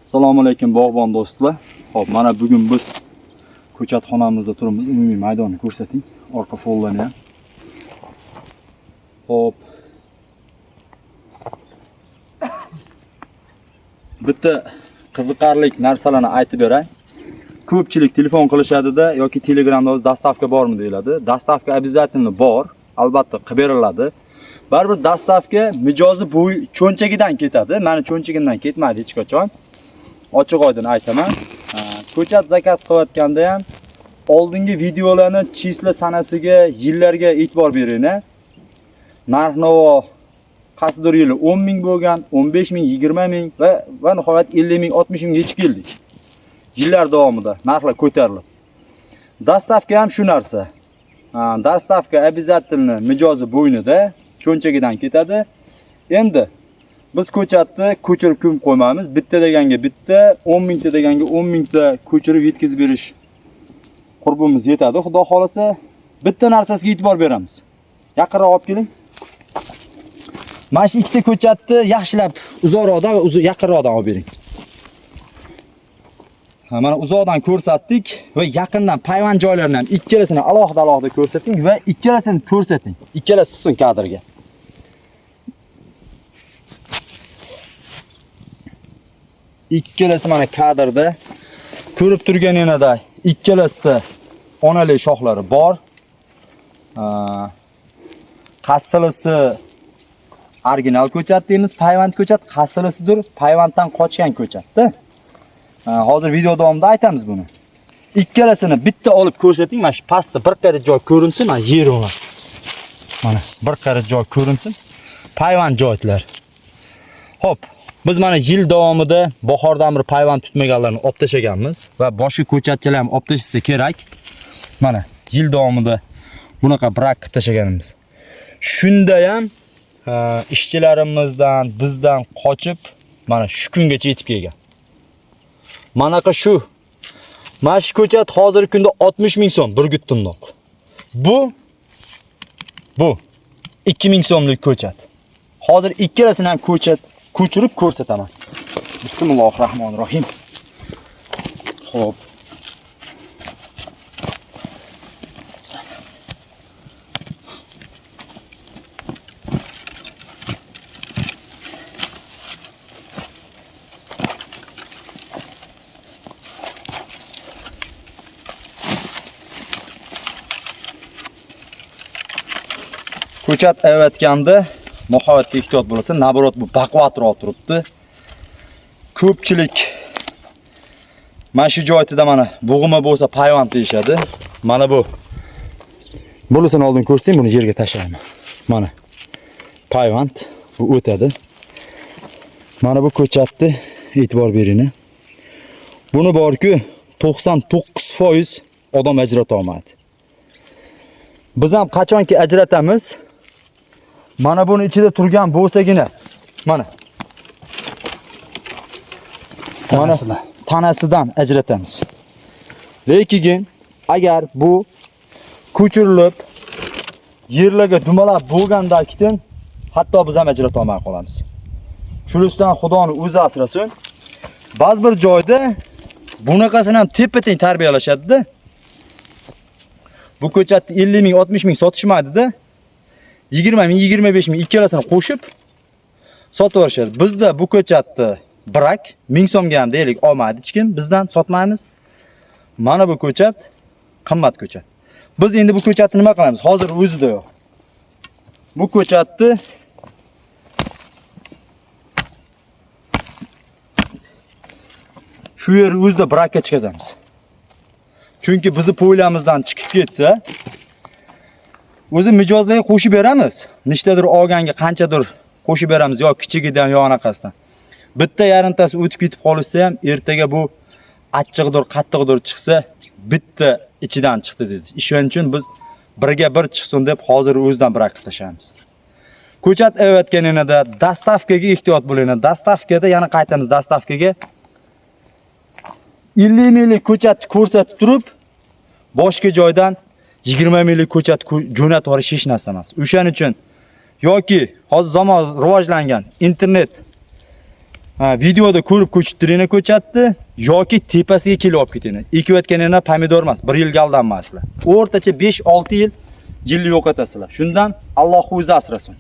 Assalomu alaykum bog'bon do'stlar. Xo'p, mana bugun biz ko'chatxonamizda turibmiz. Umumiy maydonni ko'rsating. Orqa fonlarni ham. Xo'p. Bitta qiziqarli narsalarni aytib beray. Ko'pchilik telefon qilishadida yoki Telegramda o'zi dastavka bormi deyiladi. Dastavka обязательно bor, albatta qilib beriladi. Baribir dastavka mijozi bo'y cho'nchagidan ketadi. Mani cho'nchagimdan ketmaydi hech qachon. Ochiq oydin aytaman. Ko'chat zakaz qilayotganda ham oldingi videolarni chisla sanasiga, yillarga e'tibor bering. Narx-navo qaysidir yili 10 ming bo'lgan, 15 ming, 20 ming va nihoyat 50 ming, 60 mingga yetib keldik. Yillar davomida narxlar ko'tarilib. Dastavka ham shu narsa. Dastavka обязательно mijozi bo'ynida, cho'nchagidan ketadi. Endi biz ko'chatni ko'chirib ko'mib qo'ymaymiz. Bitta deganga bitta, 10 mingta deganga 10 mingta ko'chirib yetkazib berish qurbimiz yetadi. Xudo xolasa bitta narsasiga e'tibor beramiz. Yaqinroq olib keling. Mana shu ikkita ko'chatni yaxshilab uzoqroqdan va yaqinroqdan olib bering. Ha, mana uzoqdan ko'rsatdik va yaqindan payvand joylarini ham ikkalasini alohida-alohida ko'rsating va ikkalasini ko'rsating. Ikkalasi chiqsin kadrga. Ikkalasi mana kadrda ko'rib turganingizda ikkalasida onali shoxlari bor. Qaysilisi original ko'chat deymiz, payvand ko'chat, qaysilisidir payvanddan qochgan ko'chatda. Hozir video davomida aytamiz buni. Ikkalasini bitta olib ko'rsating, mana shu pastda bir qarich joy ko'rinsin, mana yer o'lan. Mana bir qarich joy ko'rinsin. Payvand joylar. Xo'p, biz mana yil davomida bahordan bir payvand tutmaganlarni olib tashlaganmiz va boshqa ko'chatchilar ham olib tashlasa kerak. Mana yil davomida bunaqa brak qilib tashlaganimiz. Shunda ham ishchilarimizdan, bizdan qochib mana shu kungacha yetib kelgan. Manaqa shu. Mana shu ko'chat hozirgi kunda 60 ming so'm bir guttumnoq. Bu 2000 so'mlik ko'chat. Hozir ikkalasini ham ko'chat ko'chirib ko'rsataman. Bismillahirrohmanirrohim. Xo'p. Ko'chat ayvatganda nihoyatda ehtiyot bo'lasan. Naborot bu baquvvatroq turibdi. Ko'pchilik mana shu joyda mana bo'g'ima bo'lsa payvand deyishadi. Mana bu. Bunisini oldin ko'rsang, buni yerga tashlayman. Mana payvand bu o'tadi. Mana bu ko'chatni e'tibor bering. Buni borku 99% odam ajrata olmaydi. Biz ham qachonki ajratamiz, mana buni ichida turgan bo'lsagina, mana Tanasidan. Tanasidan ajratamiz. Lekin agar bu ko'chirilib yerlarga dumalab bo'lgandan keyin hatto biz ham ajrata olmay qolamiz. Shunisidan Xudoni o'zi asrasin. Ba'zi bir joyda bunaqasini ham tepa-teng tarbiyalashadi-da. Bu ko'chatni 50 ming, 60 ming sotishmaydi-da. 20 ming, 25 ming ikkalasini qo'shib sotib yuborishadi. Bizda bu ko'chatni brak 1000 so'mga ham deylik olmaydi hech kim, bizdan sotmaymiz. Mana bu ko'chat qimmat ko'chat. Biz endi bu ko'chatni nima qilamiz? Hozir o'zida yo'q. Bu ko'chatni shu yer o'zida brakka chiqazamiz. Chunki bizni poylamizdan chiqib ketsa, o'zi mijozlarga qo'shib beramiz. Nechtadir olganga qanchadir qo'shib beramiz, yo kichigidan yo anaqasidan. Bitta yarimtasi o'tib ketib qolsa ham ertaga bu achchiqdir, qattiqdir chiqsa, bitta ichidan chiqdi dedi. Shuning uchun biz birga bir chiqsin deb hozir o'zidan brak qilib tashlaymiz. Ko'chat aytganida dastavkaga ehtiyot bo'linglar. Dastavkada yana qaytamiz dastavkaga. 50 minglik ko'chatni ko'rsatib turib, boshqa joydan 20 minglik ko'chat jo'natib yuborish hech narsa emas. O'shaning uchun yoki hozir zamon rivojlangan internet Ha, videoda ko'rib ko'chittiringlar ko'chatni yoki tepasiga kelib olib ketinglar. Ekayotganinglar pomidor emas, bir yilga aldanmasizlar. O'rtacha 5-6 yil yo'qotasizlar. Shundan Alloh o'zi asrasin.